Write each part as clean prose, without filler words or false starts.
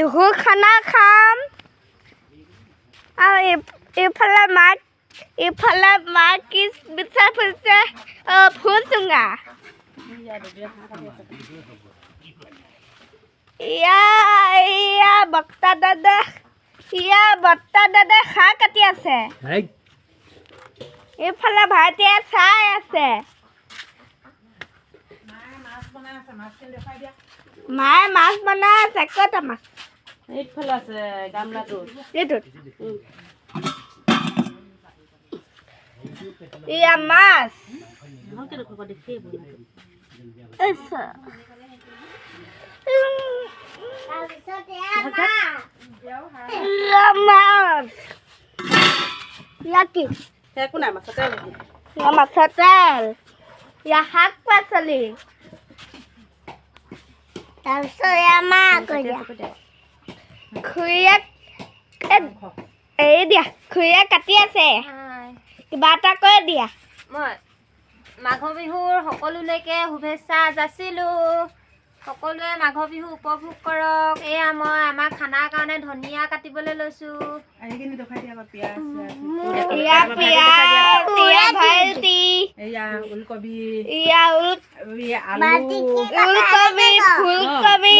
বিহু খানা খাম। আৰু এইফালে মা কি বিচাৰি ফুৰিছে? অ' ফুল চুঙা। ইয়া বক্তা দাদা, ইয়া বৰ্তা দাদা হাঁহ কাটি আছে। এইফালে ভাইটিয়ে চাই আছে। মায়ে মাছ বনাই আছে। ক'ত মাছ? এইফালে আছে গামলাটোত। এইটোত। এয়া মাছ। ভালকে দেখুৱাব, দেখিয়ে পোৱা নাই। আচ্ছা। এয়া মাছ। এয়া কি? একো নাই, মাছতে লাগিব। এয়া মাছৰ তেল। এয়া শাক পাচলি। তাৰপিছত এয়া মা কৈ দিয়া। খুৰীয়ে এই দিয়া, খুৰীয়ে কাটি আছে। কিবা এটা কৈ দিয়া। মই মাঘ বিহুৰ সকলোলৈকে শুভেচ্ছা যাচিলোঁ। সকলোৱে মাঘ বিহু উপভোগ কৰক। এয়া মই আমাৰ খানাৰ কাৰণে ধনিয়া কাটিবলৈ লৈছোঁ। এইখিনি দেখুৱাই দিয়া আকৌ, পিঁয়াজ চিয়াজ। এয়া পিঁয়াজ, এয়া ভাইটি। এয়া ওলকবি। এয়া এয়া আলু। ওলকবি, ফুলকবি।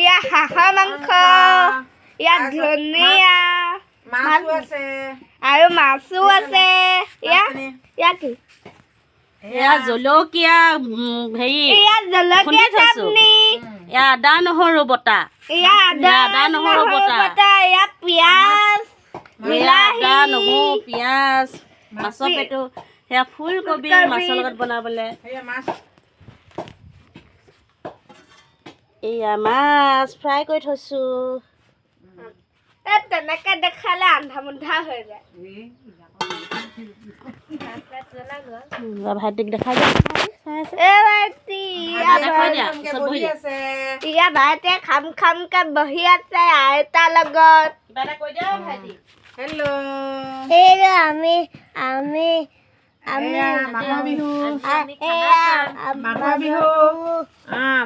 এয়া হাঁহৰ মাংস, এয়া ধনিয়া। মাছো আছে। আৰু মাছো আছে। এয়া কি? এয়া জলকীয়া, হেৰি এয়া জলকীয়া খুন্দি থৈছো। চাটনি। এয়া আদা নহৰু বটা। এয়া আদা এয়া আদা নহৰু বটা। বটা। এয়া পিঁয়াজ, এয়া আদা বিলাহী। নহৰু পিঁয়াজ, মাছৰ পেটু, সেয়া ফুলকবি। ফুলকবি। মাছৰ লগত বনাবলে। এয়া মাছ। এয়া মাছ ফ্ৰাই কৰি থৈছো। এই তেনেকে দেখালে আন্ধা মুন্ধা হৈ যায়। ভাইটিক দেখাই দিয়া, চাই আছে। এ ভাইটি, এয়া দেখাই দিয়া, ভাইটি ওচৰত বহি বহি দিয়া। আছে। এয়া ভাইটিয়ে খাম খামকে বহি আছে আইতাৰ লগত। কিবা এটা কৈ দিয়া ভাইটি। হেল্ল'। এইটো আমি আমি আমি এয়া মাঘ বিহু। এয়া মাঘ বিহু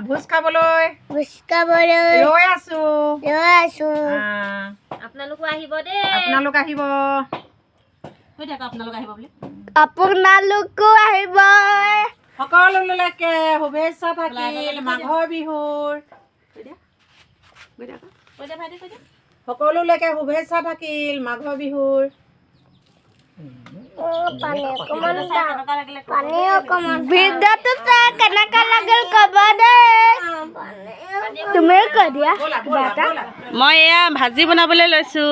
ভোজ খাবলৈ ভোজ খাবলৈ ৰৈ আছো। ৰৈ আছো। আপোনালোকো আহিব দেই। আপোনালোক আহিব। কৈ থাকা আপোনালোক আহিব বুলি। আপোনালোকো আহিব। সকলোলৈকে শুভেচ্ছা থাকিল মাঘৰ বিহুৰ। কৈ দিয়া ভাইটি, কৈ দিয়া। সকলোলৈকে শুভেচ্ছা থাকিল মাঘৰ বিহুৰ। পানী অকণমান। চাই কেনেকুৱা লাগিলে? পানী অকণমান। ভিডিঅ'টো চাই কেনেকুৱা লাগিল ক'ব দেই। তুমিও কৈ দিয়া কিবা এটা। মই এয়া ভাজি বনাবলৈ লৈছো।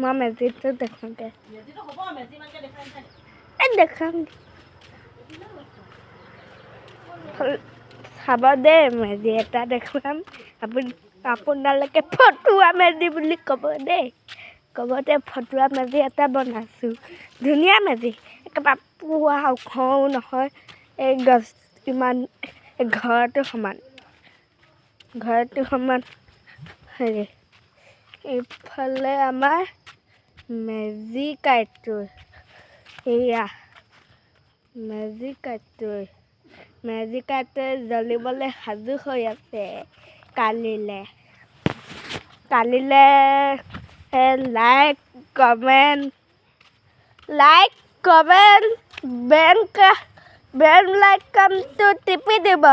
মই মেজিটো দেখাওঁগে। এই দেখাম, চাব দেই, মেজি এটা দেখুৱাম। আপোনালোকে ফটুৱা মেজি বুলি ক'ব দেই। ক'ব দে, ফটুৱা মেজি এটা বনাইছোঁ। ধুনীয়া মেজি, একেবাৰে পুৱা ওখও নহয়। এই গছ ইমান, এই ঘৰটো সমান, ঘৰটো সমান হেৰি। এইফালে আমাৰ মেজি কাঠটো, এয়া মেজি কাঠটো। মেজি কাঠটো জ্বলিবলৈ সাজু হৈ আছে কালিলে। কালিলে লাইক কমেণ্ট, লাইক কমেণ্ট, বেল আইকনটো টিপি দিব।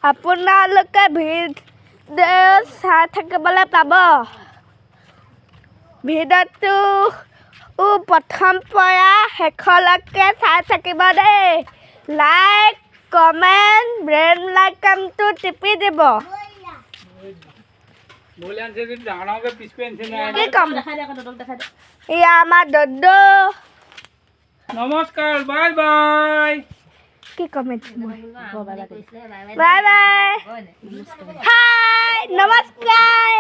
আপোনালোকে ভিডিঅ' চাই থাকিবলৈ পাব। ভিডিঅ'টো প্ৰথম পৰা শেষলৈকে চাই থাকিব দেই। লাইক কমেণ্ট, বেল আইকনটো টিপি দিব। কি ক'ম? দেখাই দিয়া আকৌ, দদক দেখাই দিয়া। এয়া আমাৰ দদৌ। নমস্কাৰ, বাই বাই। কি ক'ম এতিয়া মই? বাই বাই, হাই, নমস্কাৰ।